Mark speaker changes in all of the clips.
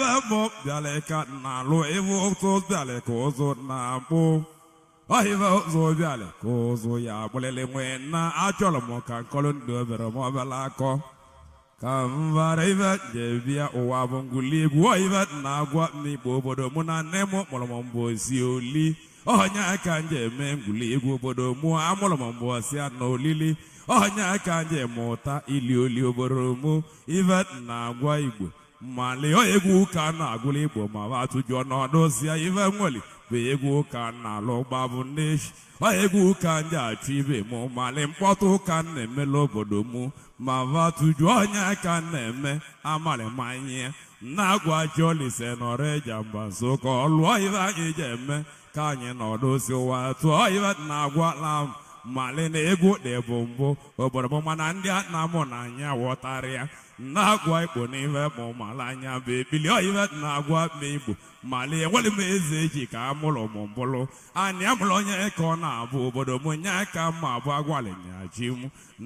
Speaker 1: Ife bịara ka na-alụ ife ụtụ bịara ka ụzụ na-akpụ ọhive ụzụ bịara ka ụzụ ya akpụlịlị nwee na achọrọ m ka nkọlụ ndị obere m obere akọ ka m vara ife njebịa ụwa bụ ngwuli egwu ọhive na-agwa m igbo obodo mụ na nne m kpọrọ m mbụ osi oli ọnya ka nje eme ngwuli egwu obodo mụ amụrụ m mbụ ọsịa na olili ọnya ka nje mụta ili oli obodo mụ ife na-agwa igbo mali egwu ka na-agụla igbo ma ba tụjụọ n'ọdụzịa ife nweli bụ egwu ka na-alụ gbabụ nneshi ọ egwu ka nje achụ ibe mụ mali mkpọtụ ka na-emela obodo mụ ma va tụjụọ ọnya ka na-eme amalị manye na-agwa Olise nọrọ eja mba nso ka ọ lụọ ife anyị ji eme ka anyị nọdụzi ụwa tụọ ife na-agwala m mali na egwu dị bụ mbụ obodo m mana ndị nna mụ na anya ghọtara ya na-agwa igbo n'ife mụ mara anya bụ ebili ife na-agwa m igbo mali enwere m eze eji ka amụrụ m mbụlụ anyị amụrụ onye ka ọ na-abụ obodo m nye aka ma abụ agwalịnya ji m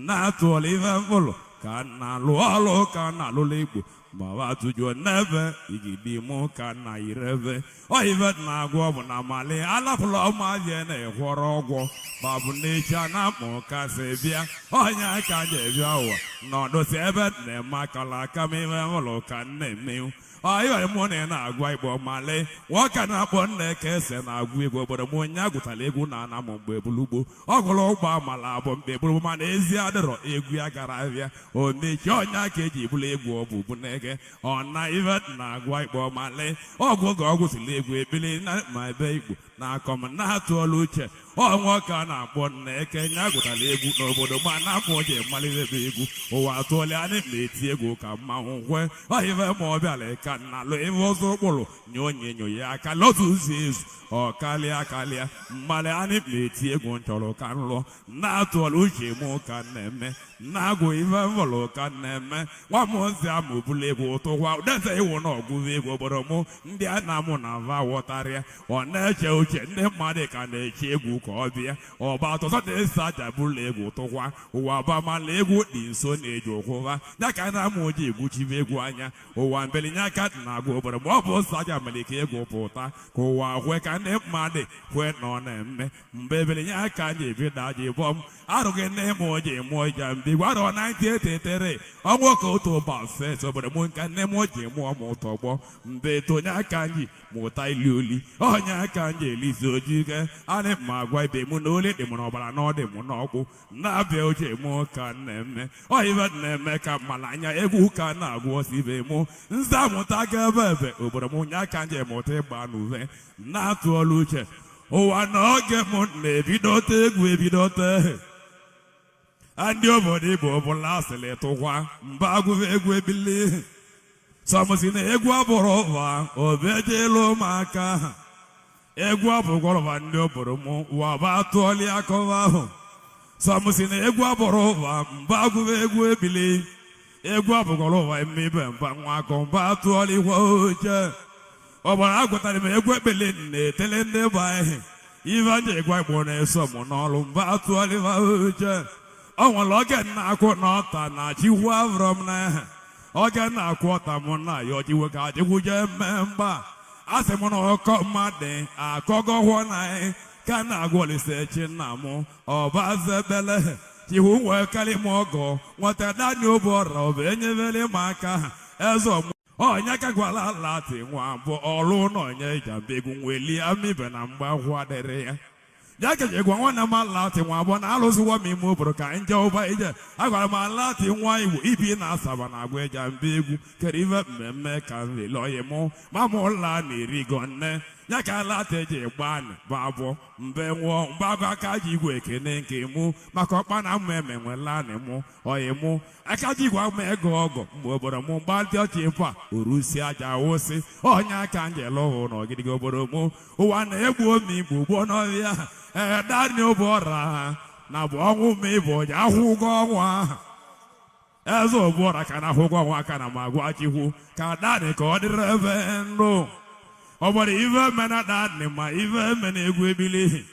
Speaker 1: na-atụọla ife mkpụrụ ka na-alụ ọrụ ka na-alụlụ igbo ma wa tụjuo n'ebe igidi mụ ka na irebe oive na-agwọ bụ na mali alapụla ụmụazị na-egwọrọ ọgwọ ma bụ n'echi a na-akpọ kasị bịa ọnya ka ji bịa ụwa nọdụsi ebe na-eme akala aka m ime ụlọ ka na-eme ọyọ mụ na ị na-agwa igbo mali nwoke na-akpọ nne ka ese na-agụ egwu obodo m onye agụtara egwu na ana m mgbe bulugbo ọ gụrụ ụgbọ amala abụ mgbe buru mana ezi adịrọ egwu ya gara abịa o mechie ọnya ka eji bụrụ egwu ọ bụ bụ n'ege ọ na ife na-agwa igbo mali ọgwụ oge ọgwụ siri egwu ekpili na ma ebe igbo na-akọ m na-atụọla uche ọnwa ka a na-akpọ nna eke nya gụtara egwu n'obodo ma na-akpọ oji malite ebe egwu ụwa atụọla anyị ma eti egwu ka mmanwụ kwe ọhive ma ọ bịara ka nna lụ ife ọzọ ụkpụrụ nye onye nyo ya aka lọtụ ụzọ ezu ọ kalịa kalịa mmalị anyị ma eti egwu nchọrọ ka m lụọ na-atụọla uche mụ ka na-eme na-agụ ife mfọlụ ka na-eme nwa m ozi ama obula egwu tụkwa udeze iwu na ọgụgụ egwu obodo mụ ndị a na-amụ na va ghọtarịa ọ na-eche uche ndị mmadụ ka na-eche egwu ka ọ bịa ọba atọsọ na-ese aja bụla egwu tụkwa ụwa bamala egwu dị nso na-eji ụkwụva ya ka na-amụ oji egwuchibe egwu anya ụwa mbelinye aka na-agụ obodo ma ọ bụ nsọ aja mere ka egwu pụta ka ụwa kwe ka ndị mmadụ kwe na ọ na-eme mgbe ebelinye aka ji ebido aja bọm arụghị nne m oji mụọ ija mbi gwarọ 1983 ọnwa ka otu ụba fes obodo m nka nne m ji mụọ m tọgbọ mgbe tonye aka nji mụta ili oli onye aka nji elizi ojike anyị ma agwa ibe mụ na oli dị m n'ọbara na ọ dị m n'ọkpụ na-abịa oche mụ ka na-eme oive na-eme ka mmala anya egwu ka na-agwụ ọsọ ibe mụ nza mụta ga ebe ebe obodo m nye aka nji mụta ịgba n'uve na-atụọla uche ụwa na oge m na-ebidote egwu ebidote ndị obodo igbo bụla asịrị tụkwa mba agụve egwu ebili sọmụsi na egwu abụrụ ụva obejelu ụmụaka egwu abụgwọrọva ndị obodo m waba tụọli akọva ahụ sọmụsi na egwu abụrụ ụva mba agụve egwu ebili egwu abụgwọrọ ụva mme mba nwa akọ mba tụọli kwa oche ọgbara agwụtara m egwu ekpele na-etele ndị bụ anyị ife ndị egwu igbo na-eso m n'ọrụ mba tụọliva oche ọ nwere oge na-akwụ n'ọta na chikwu avụrọ m na oge na-akwụ ọta m na ya ojiwe ka adịgwuje mmemgba a sị m na ọkọ mmadụ akọgọhụọ na anyị ka na-agwa Olise chi nna m ọbazebele chihu nwee karị m ọgọ nweta dani obu ọra ọbụ enyebere m aka eze onye ka gwara lati nwa bụ ọrụ na onye ijambegwu nweli amibe na mgbakwu adịrị ya ya ka gwa nwanne m alati nwa abụọ na alụsịwa m ime obodo ka nje ụba ije agwara m alati nwa igbo ibi na asaba na agwa ịja mba egwu kere ife mmemme ka m lele oyi mụ ma mụ la na erigo nne ya ka alati eji gbani bụ abụọ mbe nwụọ mgbe agụ aka ji igwe ekene nke mụ maka ọkpa na mma eme nwelanị mụ oyi mụ aka ji igwe ama ego ọgọ mgbe obodo mụ mgbalị ọchị ịpụ a orusi aja wụsị onye aka njele ụhụ na ọgịdịgị obodo mụ ụwa na-egbu omi igbo gbuo n'ọhịa ee dani bụ ọra na bụ ọnwụ ma ịbụ ọja akwụ ụgwọ ọnwa eze obuọra ka na akwụ ụgwọ ọnwa aka na ma gwa chikwu ka dani ka ọ dịrị ebe ndụ ọ bụrụ ife mena dani ma ife mena egwu ebili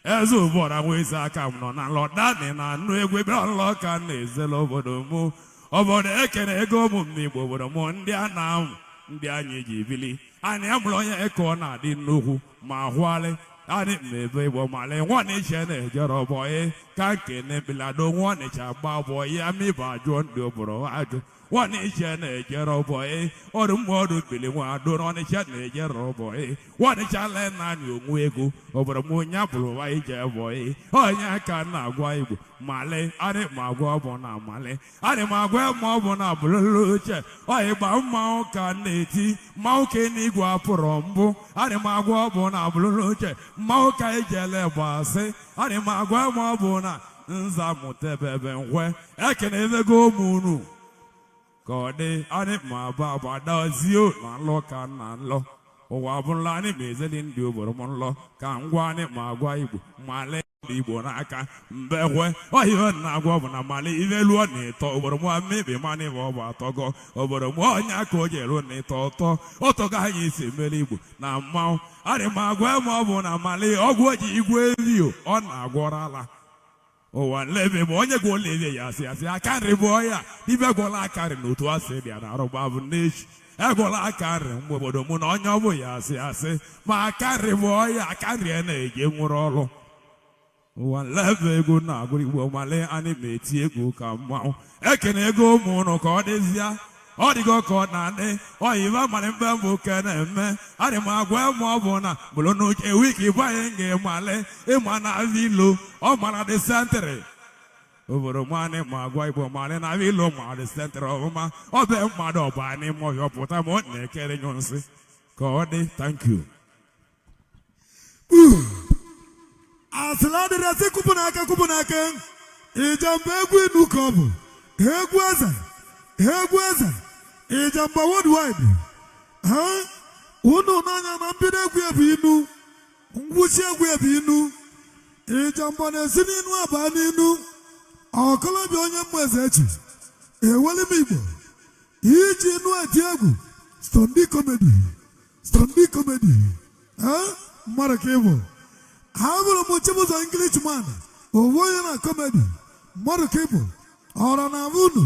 Speaker 1: eze obuọra nwa eze aka m nọ na nlọ dani na anụ egwu ebili ọlọ ka m na-ezela obodo mụ obodo ekene ego ụmụ m n'igbo obodo mụ ndị a na-amụ Ndị anyị ji bili anyị amụrụ onye ka ọ na-adị nnukwu ma hụalị anyị mmebe Igbo mali nwanịcha na-ejere bọyị ka nkene mkpilado nwanịcha gba bọyị amịba ajụọ ndị obodo ajụ. Nwanịcha na-ejere bọyị ọrụ mmadụ bili nwado n'Ọnịcha na-ejere bọyị nwanịcha le naanị onwe ego obodo m onye bụrụ wa ije bọyị onye aka na-agwa Igbo mali. Anyị ma agwa ọ bụ na mali, anyị ma agwa ma ọ bụ na bụlụlụ uche ọyịgba mmanwụ ka na-eti mmanwụ ka n'igwe apụrụ mbụ. Anyị ma agwa ọ bụ na bụlụlụ uche mmanwụ ka ijele gbasị. Anyị ma agwa ma ọ bụ na nza mụtebebe nkwe ekene emego ụmụ unu ka ọ dị. Anyị ma aba agbadazie na nlọ ka na nlọ ụwa bụrụla anyị ma ezeli ndị obodo m nlọ ka ngwa. Anyị ma agwa Igbo mali ndị Igbo n'aka mbekwe ọhive na-agwa bụ na mali ive luo na ịtọ obodo m mmebi mana ibe ọ bụ atọgọ obodo m onye aka o ji eru na ịtọ ụtọ ọtọgo anyị isi mere Igbo na mmanwụ. Anyị ma agwa ma ọ bụ na mali ọgwụ oji igwe evio ọ na-agwọrọ ala ụwa nlebe bụ onye gwọla ebe ya asị asị aka nri bụ ọya dibịa gwọla aka nri na otu asị bịa na arụgba bụ n'echi egwọla aka nri mgbe obodo mụ na onye ọ bụ ya asị asị ma aka nri bụ ọya aka nri a na-eje nwụrụ ọrụ ụwa nlebe ego na-agụrụ Igbo mali. Anyị ma eti egwu ka mmanwụ ekene ego ụmụ ụnụ ka ọ dịzịa ọ dịgo ka ọ na-adị ọyiba mara mgbe mbụ ke na-eme. Adị m agwa ma ọ bụ na bụrụ n'uche wiki bụ anyị ga-emali ịma na vilo ọ mara dị sentịrị obodo mmanị ma agwa Igbo mmanị na ilo ma dị sentịrị ọfụma ọ bụ mmadụ ọba n'ime ọhịa pụta ma ọ na-ekere nyụ nsị ka ọ dị. Thank you.
Speaker 2: Asịrị adịrị asị kwupụ n'aka kwupụ n'aka. Ịjamba egwu inu ka ọ bụ egwu eze, egwu eze ịjamba worldwide. Ha unu n'anya na mbido egwu ya bụ inu, ngwụsị egwu ya bụ inu. Ịjamba na-esi n'inu aba n'inu ọkọlọbịa onye mmụ eze echi eweli m Igbo iji inu eti egwu stand comedy, stand comedy. Mmadụ ka ịbụ abụrụ m Chibụzọ Englishman owu onye na comedy. Mmadụ ka ịbụ ọra na abụ unu.